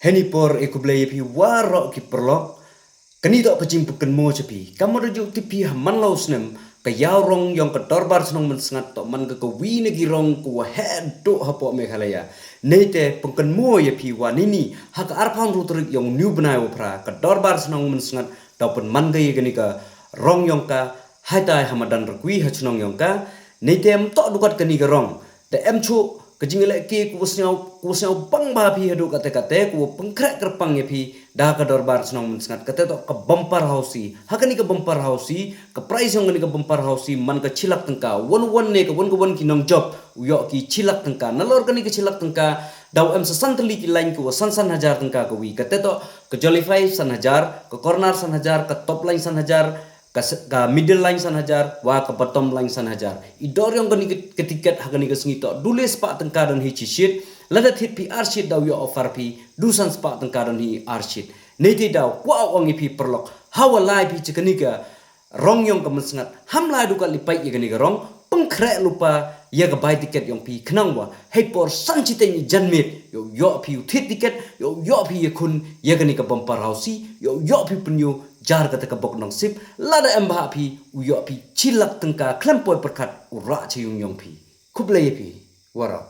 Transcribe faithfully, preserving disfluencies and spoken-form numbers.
Hynrei por e khublei ïa phi waroh ki paralok. Kane toh ka jingpynkynmaw sha phi. Ka mut ju tip phi ha man la u snem ka ïaw rong ïong ka dorbar shnong Mynsngat toh man ka kawi na ki rong ka wa heh duh hapoh Meghalaya. Neite pynkynmaw ïa phi wa nini ha ka arphew hynriew tarik ïong u bnai wa phra ka dorbar shnong Mynsngat daw pynman ka ïa kane ka rong ïong ka haitai ha madan Rkui ha shnong ïong ka. Neite em toh dukat kane ka rong. Te em chuh ka jingleh ki ku wa sñiaw ku wa sñiaw bang ba phi haduh kate kate ku wa pynkhreh kyrpang ïa phi da ka dorbar shnong Mynsngat kate toh ka bumper housie. Ha kane ka bumper housie ka prize ïong kane ka bumper housie man ka shi lak tyngka. Wan wan ne ka wan ka wan ki nongjop u ïoh ki shi lak tyngka. Nalor kane ka shi lak tyngka daw em sa san tylli ki line ku wa san san hajar tyngka ka wi. Kate toh ka Jolify san hajar, ka Corner san hajar, ka Top Line san hajar, ka, s- ka Middle Line san hajar wa ka Bottom Line san hajar. I dor ïong kane ka tiket ha kane ka sngi toh du le spah tyngka don hi shi sheet. Lada thied phi ar sheet daw ïoh offer phi du san spah tyngka don hi ar sheet. Neite daw kwah ong ïa phi paralok ha wa lai phi cha kane ka rong ïong ka Mynsngat ham lai dukat li pait ïa kane ka rong. Pynkhreh lypa ïa ka bai tiket ïong phi khnang wa hei por san shiteng i janmiet ïoh ïoh phi u thied tiket ïoh ïoh phi ïa khun ïa kane ka bumper housie ïoh ïoh phi pynïoh jar kata ka bok nongsip. Lada em bha phi u ïoh phi shi lak tyngka khlem poi pyrkhat u rah cha ïung ïong phi. Khublei ïa phi waroh.